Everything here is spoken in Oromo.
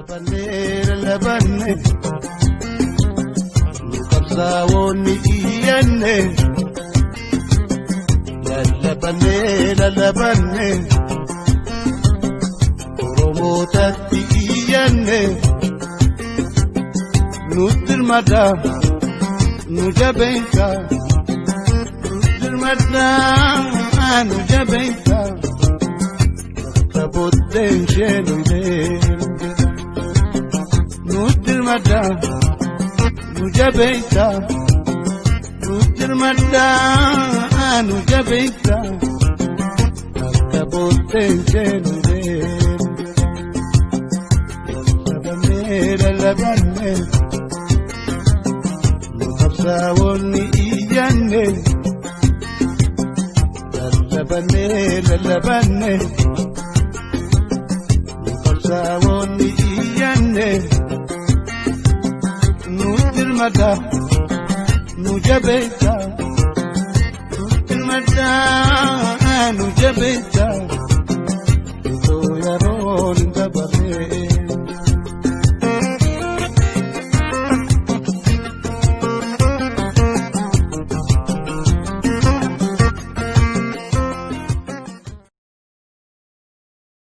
Lallabannee lallabannee nu qabsaa'oonni iyyanne. Lallabannee lallabannee Oromootatti iyyanne. Nutti hirmaadhaa nu jabeessaa. Nutti hirmaadhaa nu jabeessaa. Akka booddeen ishee nu jedha. Nutti hirmaadhaa nu jabeessaa. Nutti hirmaadhaa nu jabeessaa. Akka booddeen ishee nu jedha. Lallabannee lallabannee nu qabsaa'oonni iyyanne. Lallabannee lallabannee nu qabsaa'oonni iyyanne. Nutti hirmaadhaa nu jabeessaa. Nutti hirmaadhaa nu jabeessaa.